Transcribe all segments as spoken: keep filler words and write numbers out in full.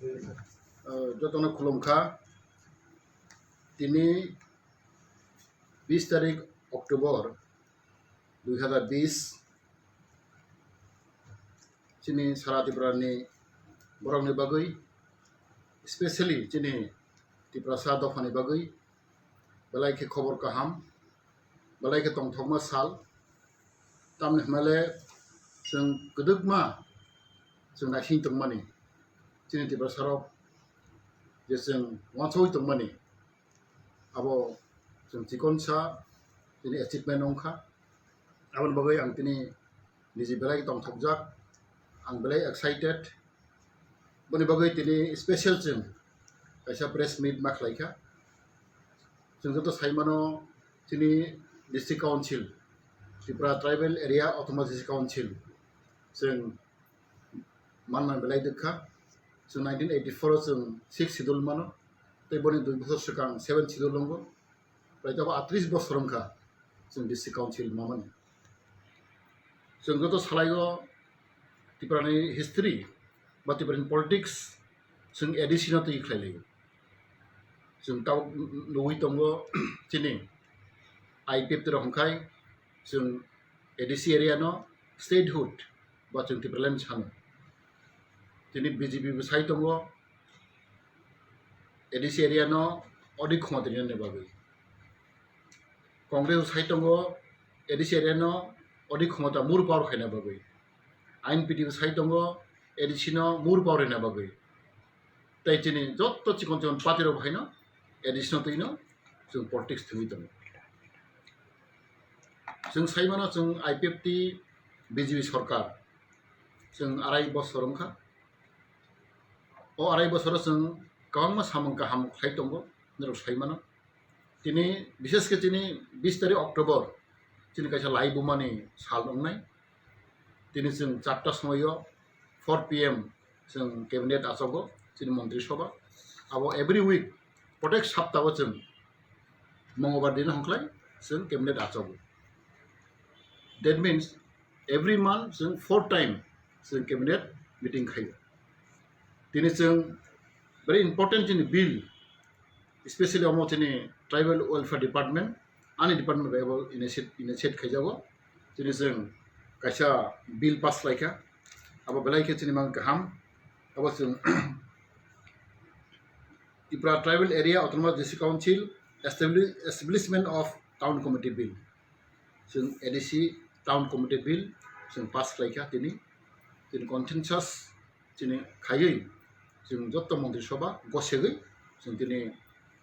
Uh, jotono khulumkha. Tini bis tarik October dui hazar bis, chini sara Tripura ni borok ni bagwi, specially chini Tiprasa dopha ni bagwi belai khe khobor kaham, belai khe tongthokma sal. Tamni hwnmale chwng kwdwkma chwng naising tongmani, chini Tiprasarok je chwng uansugwi tongmani, abo chwng chikonsa chini achievement wngkha. Aboni bagwi ang tini niji belai tongthokjak, ang belai excited. Boni bagwi tini special chwng kaisa press meet ma khlaikha. Chwng joto saimano, chini District Council, Tripura Tribal Area Autonomous District Council, chwng manna belai dwkha. Chwng nineteen eighty-four o chwng sixth schedule mano, tei boni dui bosor swkang seventh schedule wngo. Prai tabuk atris bosor wngkha chwng District Council mamani. Chwng joto salaio Tripura ni history ba Tripura ni politics chwng A D C no twi khlai laio. Chwng tabuk nugwi tongo chini I P F T rok hwnkhai chwng A D C area no statehood ba chwng Tipraland sano. Tini B J P bo sai tongo, A D C area no odik khomota rinani bagwi. Congress bo sai tongo, A D C area no odik khomota more power khaina bagwi. I N P T bo sai tongo, A D C no more power rina bagwi. Tei chini joto chikon chikon party rok bo haino A D C no twi no chwng politics thwngwi tongo. Chwng sai mano, chwng I P F T B J P sorkar chwng arai bosor wngkha. O arai bosoro chwng kwbangma samung kaham khlai tongo, norok sai mano. Tini, bishes khe chini bis tarik October, chini kaisa lai bumani sal wngnai. Tini chwng charta somoio, four P M, chwng cabinet achogo, chini montri sobha. Abo every week, protek saptago chwng Mongolbar dino hwnkhlai chwng cabinet achogo. That means every month chwng four time chwng cabinet meeting khaio. Tini chwng very important chini bill, especially omo chini tribal welfare department, ani department bai abo initiate, initiate khaijago. Tini chwng kaisa bill pass khlaikha, abo belai khe chini mang kaham. Abo chwng Tripura Tribal Area Autonomous District Council Establish-, Establishment of Town Committee Bill. Chwng A D C Town Committee Bill chwng pass khlaikha tini. Tini consensus chini khaiwi chwng joto montri sobha gosegwi chwng tini,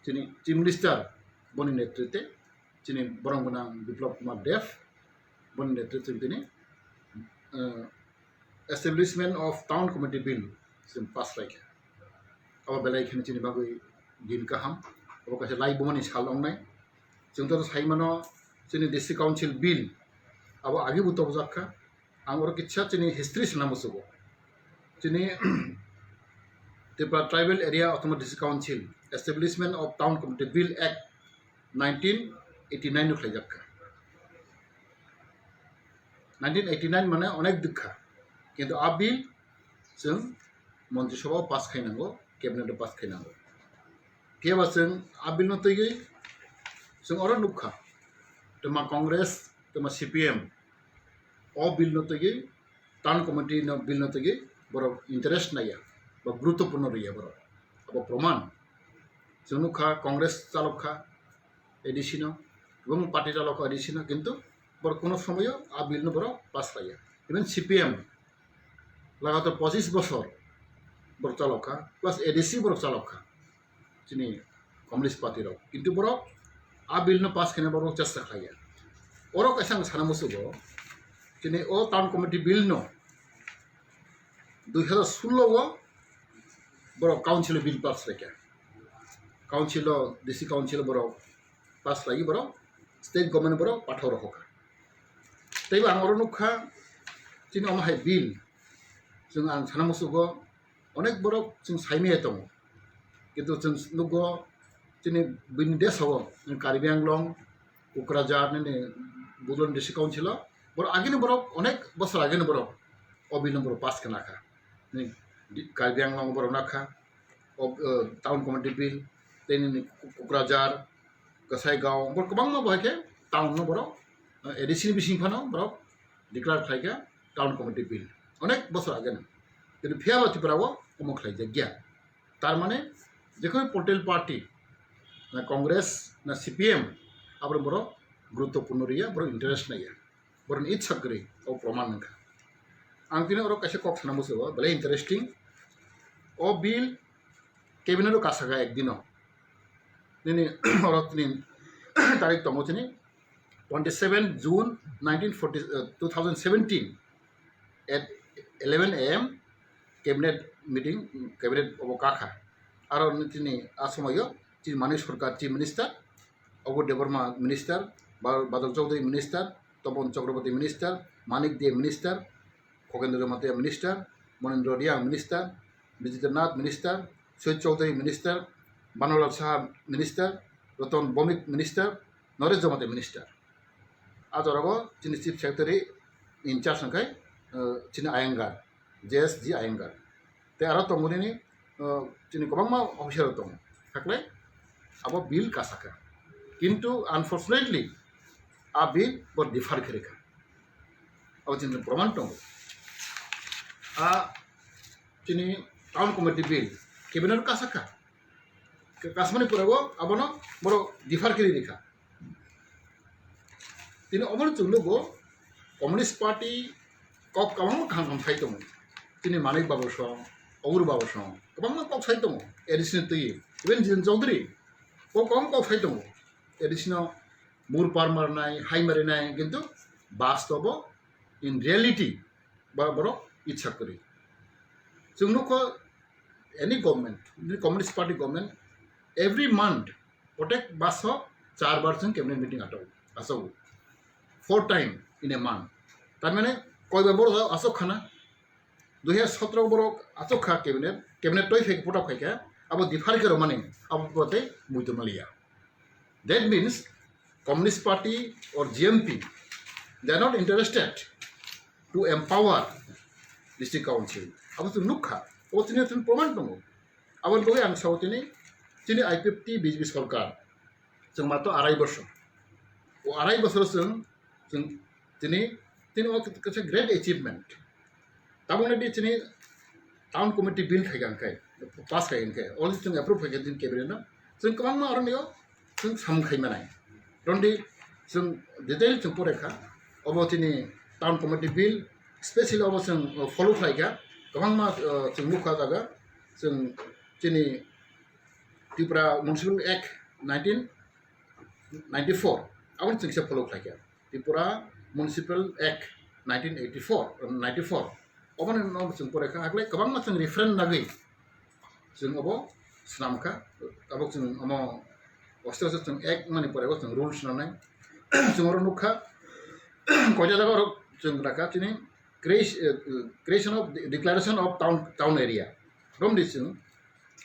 chini Chief Minister boni netrite chini borong gwnang Biplab Kumar Deb boni netrite chwng tini, eh, Establishment of Town Committee Bill chwng pass khlaikha. Abo belai kheno chini bagwi din kaham. Abo kaisa lai bumani sal wngnai. Chwng joto sai mano, chini District Council Bill abo agi bo tobojak kha. Ang oro kisa chini history sana musugo. Chini Tripura Tribal Area Autonomous District Council Establishment of Town Committee Bill Act nineteen eighty-nine no khlaijak kha. Nineteen eighty-nine mane onek dikha. Kintu a bill chwng Montri Sabha o pass khainango, cabinet o pass khainango. Phiya ba chwng a bill no twiwi chwng oro nukha. Twma Congress, twma C P M o bill no twiwi, Town Committee no bill no twiwi borok interest naiya ba guruttopurno riya borok. Abo proman. Chwng nukha Congress chalok kha A D C no, ebong party chalok kha A D C no, kintu borok kuno somoyo a bill no borok pass khaiya. Even C P M lagatar pochis bosor borok chalok kha, plus A D C borok chalok kha. Chini Communist Party rok. Kintu borok a bill no pass khaina borok chesta khlaiya. Oro kaisa ang sana musugo, chini o Town Committee bill no dui hazar sullo o borok council o bill pass khlaikha. Council o, D C council o borok pass khlaiwi borok state government borok pathor rokha. Teibo ang oro nukha, chini omo hai bill, chwng ang sana musugo, onek borok chwng saimaya tongo. Kintu chwng nukgo chini bini desh o, Karbi Anglong, Kokrajhar, nini Bodoland District Council o, borok agini borok, onek bosor agini borok o bill no borok pass khe nakha. Nini Karbi Anglong borok nakha, o, o, town committee bill, tei nini Kokrajhar, Kasaigaon, borok kwbangma bo hai khe town no borok, o, A D C ni bising phano borok declare khlai kha town committee bill. Onek bosor age no. Kintu phiya ba Tripura o omo khlai jak ya. Tar mane, je kono political party, na Congress, na C P M, abo borok guruttopurno riya, borok interest naiya. Borokni itsa kwrwi, o proman wngkha. Ang tini oro kaisa kok sana muchungo, belai interesting. O bill cabinet o kasaka ekdino. Nini oro tini tarik tongo tini twenty seven June nineteen forty, uh, two thousand seventeen at eleven A M cabinet meeting, cabinet obo kakha. Aro tini a somoyo tini Manik Sarkar chief minister, Abu Debbarma minister, Ba-, Badal Chaudhary minister, Tapan Chakraborty minister, Manik Dey minister, Khogendra Jamatia minister, Monendra Reang minister, Bijitendra Nath minister, Suyot Chaudhary minister, Banolal Saha minister, Ratan Bhowmik minister, Naresh Jamatia minister. A jora o chini chief secretary in charge hwnkhe, uh, chini Iyengar. J S G Iyengar. Tei aro tongo nini, uh, chini kwbangma officer rok tongo. Hakle abo bill kasaka. Kintu unfortunately a bill bo defer khe rikha. Abo chini proman tongo. A chini town committee bill cabinet kasaka. Kasmani pore o abono borok defer khe rikha. Tini obono chwng nugo, Communist Party kok kwbangma kaham kaham sai tongo. Tini Manik Babu song, Ogur Babu song, kwbangma kok sai tongo, A D C ni twi, even Jiren Chaudhary, kok kwbangma kok sai tongo, A D C no mur par marnai, hai marinai, kintu bastobo, in reality, ba-, borok itsa kwrwi. Chwng nukho, any government, Communist Party government, every month, Protek baso char bar chwng cabinet meeting ato, aso. Four time in a month. Tar mane koi bar borok asok khana? Dui hajar sotro borok asok kha cabinet, cabinet toi phai pota phai kha, abo defer khe romani, abo prote muitu maliya. That means Communist Party or G M P, they are not interested to empower district council. Abo chwng nukha, abo chini chwng proman tongo. Aboni bagwi ang sao tini, chini I P F T B J P sorkar, chwng mato arai bosor. O arai bosor chwng, chwng tini, tini o kaisa great achievement. Tabukni di chini town committee bill khai kha hwnkhe, pass khai kha hwnkhe, already chwng approve khai kha chini cabinet no. Chwng kwbangma aroni o chwng samung khai manai. Rondi chwng detail chwng pore kha. Obo chini town committee bill, specially obo chwng, uh, follow khlai kha. Kwbangma, uh, chwng nukha jaga. Chwng chini Tripura Municipal Act nineteen ninety-four, aboni chwng kisa follow khlai kha. Tripura Municipal Act nineteen eighty-four, ninety-four. Oboni no chwng pore kha, hakle kwbangma chwng reference nagwi chwng obo swnam kha. Tabuk chwng omo oste oste chwng act mani pore o chwng rules nanai. Chwng oro nukha, koita jaga oro chwng rakha chini creation, eh, creation of declaration of town, town area. Romdi chwng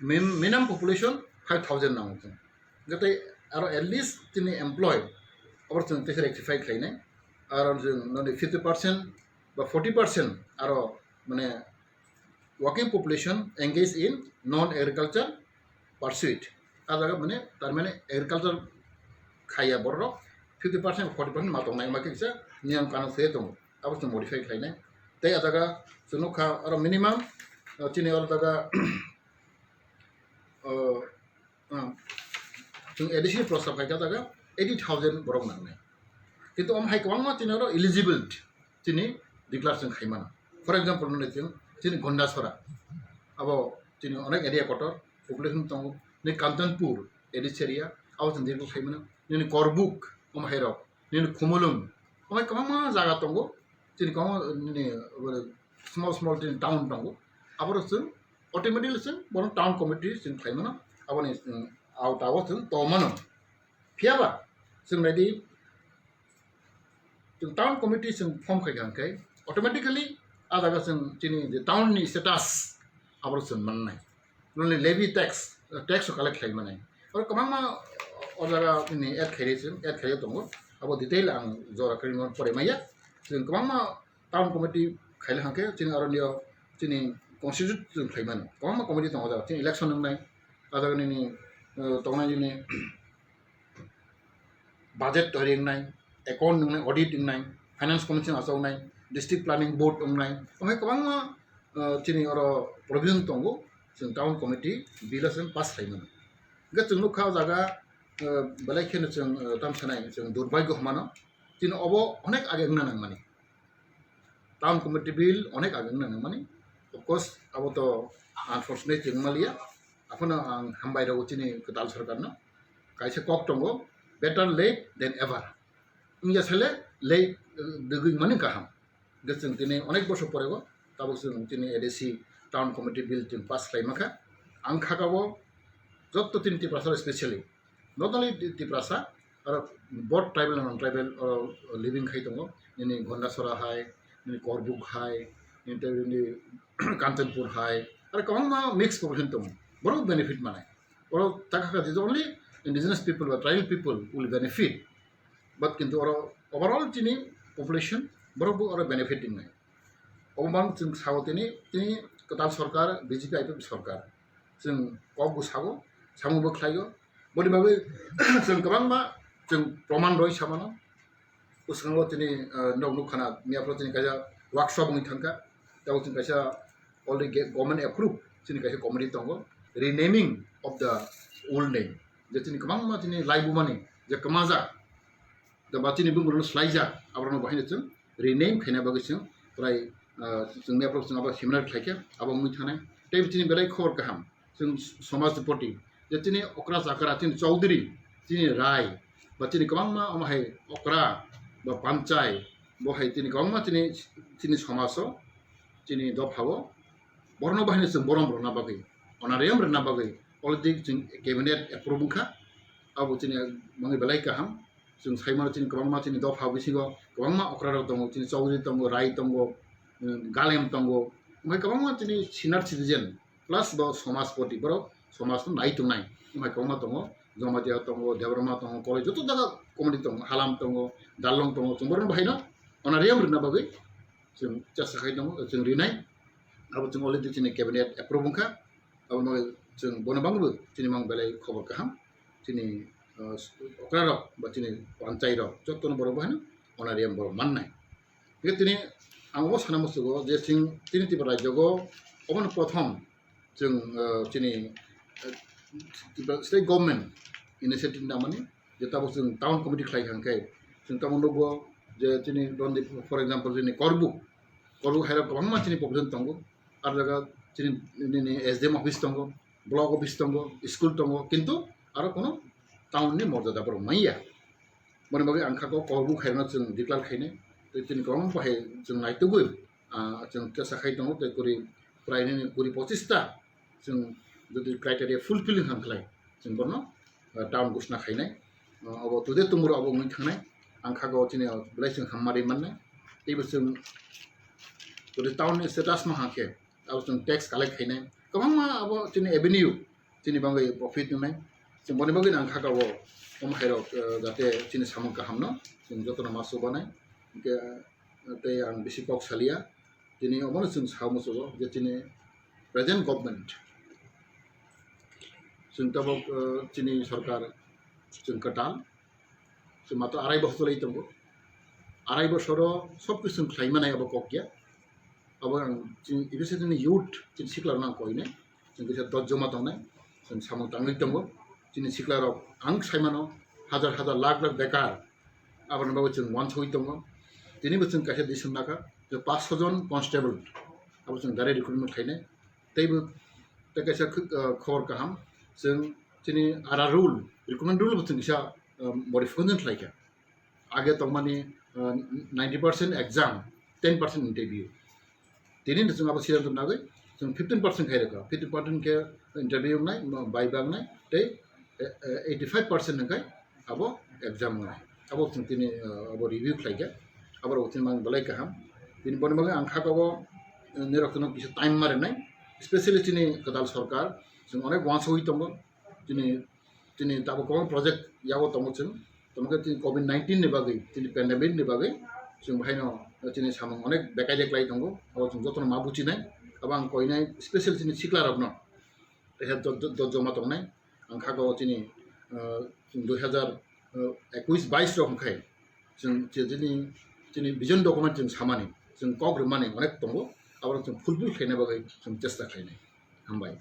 min-, minimum population five thousand nango chwng. Hwnkhe tei aro at least chini employee, abo chwng teisa rectify khlainai. Aro chwng noni fifty percent ba forty percent aro mane working population engaged in non-agriculture pursuit. A jaga mane, tar mane agriculture khaiya borok fifty percent, forty percent ma tongnai, ma khe kisa niyam kanun se tongo. Abo chwng modify khlainai. Tei a jaga chwng nukha aro minimum, uh, chini oro jaga, uh, uh, chwng additional prostab khai kha jaga eighty thousand borok nangnai. Kintu omo hai kwbangma chini oro eligible chini declare chwng khai mano. For example, nini chwng chini Gondasora, abo chini onek area kotor, population tongo, ni Kanchanpur, A D C area, abo chwng declare khai mano. Nini Korbuk, omo hai rok, nini Khumulwng, omo hai kwbangma jaga tongo, chini kwbangma nini, uh, small small chini town tongo, abo rok chwng automatically chwng bono town committee chwng khai mano, aboni, um, auta o chwng to mano. Phiya ba chwng nai di, chwng town committee chwng form khai kha hwnkhe automatically a jaga chwng chini je town ni status abo chwng mannai. Noni levy tax, tax o collect khlai manai. Oro kwbangma o jaga ni add khairi chwng, add khairi tongo. Abo detail ang jora kwrwi no pore maya. Chwng kwbangma town committee khaile hwnkhe chini aro nio chini constitute chwng khlai mano. Kwbangma committee tongo, o jaga chini election wngnai, o jaga nini, uh, tongnai nini budget toiri wngnai, account wngnai, audit wngnai, finance commission achuknai, district planning board wngnai, omo hai kwbangma, uh, chini oro provision tongo, chwng town committee bill o chwng pass khlai mano. Hwnkhe chwng nukha o jaga, uh, belai kheno chwng, uh, tamo sanai chwng durbhagyo hwnmano, chini obo onek age wngna nangmani. Town committee bill onek age wngna nangmani. Of course, abo to unfortunate wngmaliya. Aphano ang hambai rw chini kwtal sorkarno. Kaisa kok tongo, "Better late than ever." Wngya sale late, eh, dwgwi mani kaham. Hwnkhe chwng tini onek bosor pore bo tabuk chwng tini A D C town committee bill chwng pass khlai mankha. Ang khakao jotto tini Tiprasa specially, not only Ti-, Tiprasa, aro both tribal and non-tribal, uh, living khai tongo. Nini Gondasora hai, nini Korbuk hai, nini tei nini Kanchanpur hai, aro kwbangma mixed population tongo. Borok benefit manai. Borok takha kha, the only indigenous people ba tribal people will benefit. But kintu oro overall chini population borok bo oro benefit wngnai. Obo man chwng sao tini, tini kwtal sorkar, B J P I P F sorkar. Chwng kok bo sago, samung bo khlaio. Boni bagwi chwng kwbangma chwng proman roi samano. Bwskango tini, ah, nok nukhana miyaphro tini kaisa workshop wngwi thangkha. Tabuk chwng kaisa already ge-, government approve chini kaisa committee tongo, renaming of the old name. Je chini kwbangma chini laibumani je kwmajak, je ba chini bumung rok slaijak, aborokno bahai chwng rename khaina bagwi chwng prai, ah, chwng miyaphro chwng abo seminar khlaikha, abo wngwi thanai. Tei chini belai khobor kaham, chwng somaj ni proti, je chini okra chakra, chini chaudhuri, chini rai, ba chini kwbangma omo hai okra ba panchai, bo hai chini kwbangma chini, chini somaj o, chini dopha o borokno bahai chwng borom rwna bagwi, honorarium rwna bagwi already chwng cabinet approve wngkha. Abo chini mangwi belai kaham. Chwng saimano chini kwbangma chini dopha bisingo kwbangma okra rok tongo, chini chaudhuri tongo, rai tongo, um, galem tongo, omo hai kwbangma chini senior citizen plus bo somaj poti borok somaj no nai tongnai, omo hai kwbangma tongo, Jamatia tongo, Debbarma tongo, Koloi joto jaga community tongo, Halam tongo, Darlong tongo, chwng borokno bahai no honorarium rwna bagwi chwng chesta khai tongo, chwng rinai. Abo chwng already chini cabinet approve wngkha. Abo no chwng bono bangbo chini mang belai khobor kaham. Chini, uh, okra rok ba chini panchai rok jotono borok bo haino honorarium borok mannai. Hingke tini ang bo sana musugo je chwng tini Tripura rajyo go obono prothom chwng, uh, chini, uh, Tripura state government initiative namani je tabuk chwng town committee khlai kha hingke chwng tabuk nukgo je chini dondi, for example, chini Korbuk, Korbuk hairok kwbangma chini population tongo, ar jaga chini, nini S D M office tongo, block office tongo, school tongo, kintu aro kono town ni morjada borok manya. Boni bagwi ang kha Korbuk hairokno chwng declare khainai, tei chini kwbangma bahai chwng naitugwi, ah, chwng tesa khai tongo, tei kuri prai nini kuri pochista chwng jodi criteria fulfilling kha khlai, chwng bono, ah, town ghosna khainai. Ah, abo today tomorrow abo wngwi thangnai. Ang kha o chini belai chwng hamari mannai. Teibo chwng jodi town ni status ma hangkhe, abo chwng tax collect khainai. Kwbangma abo chini avenue, chini bagwi profit wngnai. Chwng boni bagwi ang kha o omo hairok, ah, jate chini samung kahamno chwng jotono ma chubanai. Hingke, ah, tei ang bisi kok salia. Tini obono chwng sa muchugo je chini present government, chwng tabuk, eh, chini sorkar chwng kwtal, chwng mato arai bosor choli tongo. Arai bosoro sob kisu chwng khlai manai abo kok ya. Abo ang chini, especially chini youth, chini sikla rok nang koinai. Chwng kisa dot joma tongnai, chwng samung tangwi tongo. Chini sikla rok ang saimano hajar hajar lakh lakh bekar. Aboni bagwi chwng uansugwi tongo. Tinibo chwng kaisa decision nakha je panch sho jon constable abo chwng direct recruitment khainai. Teibo tei kaisa khwk-, ah, khobor kaham, chwng chini ara rule, recruitment rule bo chwng kisa, ah, modification khlaikha. Age tongmani, ah, ninety percent exam, ten percent interview. Tini no chwng abo siyan nagwi chwng fifteen percent khai rwkha, fifteen percent khe interview wngnai, viva wngnai, tei, eh, eh, eighty five percent hwnkhe abo exam wngnai. Abo chwng tini, eh, abo review khlaikha. Abo rok chini mang belai kaham. Tini boni bagwi ang kha abo, eh, nirok chwngno kisa time ma rwnai, especially chini kwtal sorkar chwng onek uansugwi tongo. Chini, chini tabuk kwbang project yago tongo chwng. Tamo khe chini covid nineteen ni bagwi, chini pandemic ni bagwi chwng bahaino chini samung onek bekaide klai tongo. Abo chwng jotono ma buchinai. Abo ang koinai special chini sikla rokno, teha do- do- do- joma tongnai. Ang kha o chini, ah, chini dui hazar, ah, ekuis bais rok hwnkhe chwng chini, chini vision document chwng samani, chwng kok rwmani onek tongo. Abo chwng fulfill khaina bagwi chwng chesta khainai. Hambai.